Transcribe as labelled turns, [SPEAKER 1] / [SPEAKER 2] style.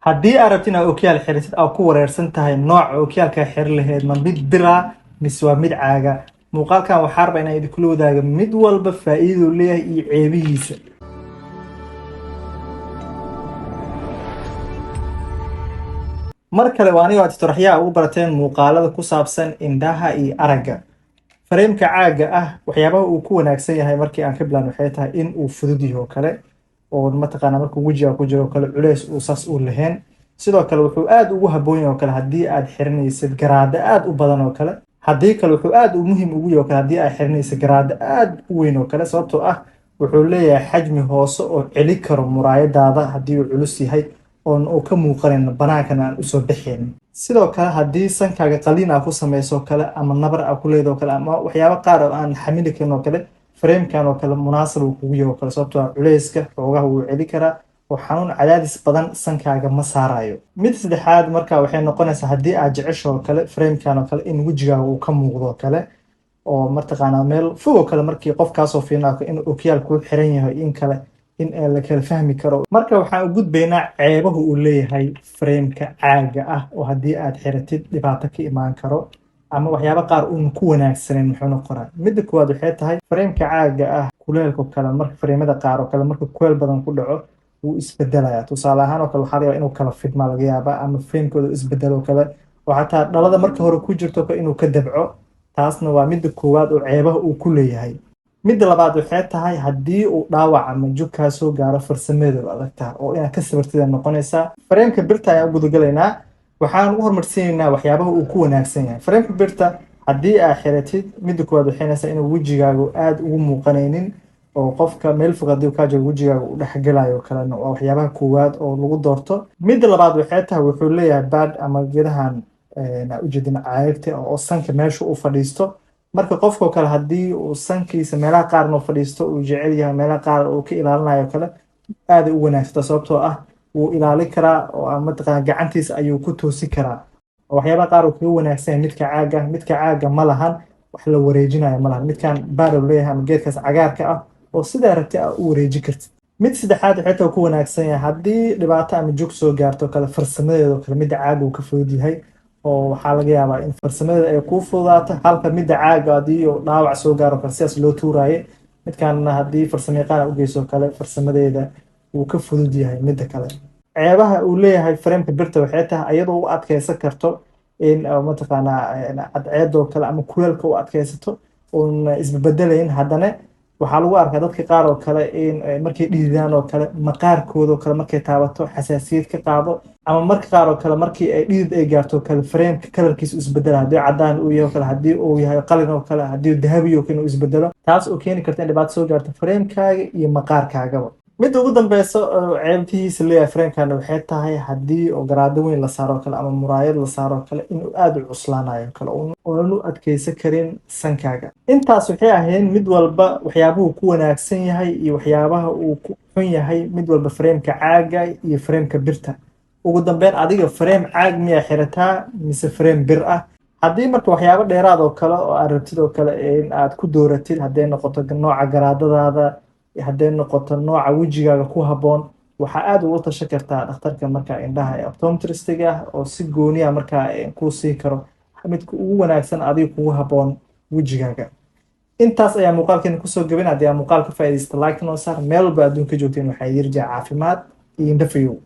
[SPEAKER 1] Haddii aad rabtid inaad ookiyaal xiratid aad ku wareersan tahay nooca ookiyaalka xiri lahayd, ma mid bira mise waa mid caaga? Muuqaalkan waxaa rabaa inaan idinkula wadaago mid walba faa'iiduu leeyahay iyo ceebihiisa. Mar kale waa anigoo titoraxyaha ugu barateen muuqaalada ku saabsan indhaha iyo aragga. Fareemka caagga ah waxyaabaha uu ku wanaagsan yahay markii aan ka bilaabno waxay tahay in uu fudud yahay oo kale, oo mataqaanaa markuu wejiga ku jiro oo kale culeys uu saas u lahayn. Sidoo kale wuxuu aad ugu habboon yahay oo kale haddii aad xiranaysid garaado aad u badan oo kale. Haddii kale wuxuu aad u muhiim ugu yahay oo kale haddii aad xiranaysid garaado aad u weyn oo kale, sababtoo ah wuxuu leeyahay xajmi hoose oo celi karo muraayadaada haddii uu culus yahay oon uu ka muuqanin banaankana aan usoo bixin. Sidoo kale haddii sankaaga qaliin aa ku sameyso kale ama nabar aa ku leedahay oo kale ama waxyaabo qaar oo aan xamili karin oo kale, fareemkan oo kale munaasab uu kugu yahay oo kale, sababtoo ah culeyska xoogaha wuu celi karaa oo xanuun cadaadis badan sankaaga ma saarayo. Mid saddexaad marka waxay noqonaysaa haddii aad jecesho oo kale fareemkan oo kale in wejigaaga uu ka muuqdo oo kale, oo mataqaanaa meel fog oo kale markii qof kaasoo fiirinayo in ookiyaal kuu xiran yahay in kale in la kala fahmi karo. Marka waxaan u gudbaynaa ceebaha uu leeyahay fareemka caagga ah oo haddii aad xiratid dhibaato ka imaan karo ama waxyaabo qaar uun ku wanaagsaneyn muxuu noqonaa. Midda koowaad waxay tahay fareemka caagga ah kuleelka oo kale, marka fareemada qaar oo kale marka kuleel badan ku dhaco wuu isbedelayaa. Tusaale ahaan oo kale waxaa laga yaabaa inuu kala fidmaa laga yaabaa ama fareemkooda isbedelo kale, oo xataa dhalada marka hore ku jirto inuu ka dabco. Taasna waa midda koowaad oo ceebaha uu ku leeyahay. Midda labaad waxay tahay haddii uu dhaawac ama jug kaa soo gaaro farsameedu adag tahay oo inaad ka sabirtid ay noqonaysaa. Fareemka birta ayaan u gudagalaynaa. Waxaan ugu horumarsiinaynaa waxyaabaha uu ku wanaagsan yahay. Fareemka birta haddii aad xiratid, midda koowaad waxay noqonaysaa inuu wejigaagu aad ugu muuqanaynin oo qofka meel fog haddii uu kaa joogo wejigaaga uu dhex galayo kalena waa waxyaabaha koowaad oo lagu doorto. Midda labaad waxay tahay wuxuu leeyahay baad ama geedahan ujeedin caagagta oo sanka meesha uu fadhiisto. Marka qofka kale haddii uu sankiisa meelaha qaarna fadhiisto uu jecel yahay, meelaha qaar uu ka ilaalinayo kale, aad u wanaagsan sababtoo ah wuu ilaalin karaa oo mataqaanaa gacantiisa ayuu ku toosi karaa. Waxyaabaha qaar uu kaga wanaagsan yahay midka caagga, midka caagga ma lahan wax la wareejinayo ma lahan. Midkan baad uu leeyahay ama geedkaas cagaarka ah oo sidaa rabtay aad u wareeji kartid. Mid saddexaad waxay tahay ku wanaagsan yahay haddii dhibaato ama jug soo gaarto kale farsamadeeda oo kale midda caagga uu ka fudud yahay, oo waxaa laga yaabaa in farsamadeeda ay kuu fududaato, halka midda caagga haddii uu dhaawac soo gaaro kale sidaas loo tuuraaye. Midkaanna haddii farsamayaqaan aad u geyso kale farsamadeeda wuu ka fudud yahay midda kale. Ceebaha uu leeyahay fareemka birta waxay tahay iyadoo u adkeysan karto in mataqaanaa cadceedoo kale ama kuleelka u adkeysato oon isbedbedelayn, haddana waxaa lagu arkaa dadka qaar oo kale in markay dhididaan oo kale maqaarkooda oo kale markay taabato xasaasiyad ka qaado, ama marka qaar oo kale markii ay dhidid ay gaarto kale fareemka kalarkiisa isbedela, haddii caddaan uu yahay oo kale, haddii uu yahay qalin oo kale, haddii dahabi oo kale inuu isbedelo, taas oo keeni karta in dhibaato soo gaarto fareemkaaga iyo maqaarkaagaba. Midda ugu dambeysa oo ceebtihiisa leeyahay fareemkan waxay tahay haddii oo garaado weyn la saaro kale ama muraayad la saaro kale inuu aad u cuslaanayo kale oonan u adkeysan karin sankaaga. Intaas waxay ahayn mid walba waxyaabuhu ku wanaagsan yahay iyo waxyaabaha uu ku xun yahay mid walba fareemka caagga iyo fareemka birta. Ugu dambeyn adiga fareem caag miyaa xirataa mise fareem bir ah? Haddii marka waxyaabo dheeraad oo kale oo aad rabtid oo kale in aad ku dooratid, hadday noqoto nooca garaadadaada, hadday noqoto nooca wejigaaga ku habboon, waxaa aad ugu tashan kartaa dhakhtarka markaa indhaha ee optometristiga ah oo si gooni ah markaa kuu siin karo midka ugu wanaagsan adiga kugu habboon wejigaaga. Intaas ayaa muuqaalkeena kusoo gabin. Haddii aad muuqaal ka faa'iidaysato like noo saar. Meel walba adduunka joogteen waxaa idin rajaa caafimaad iyo indho fayow.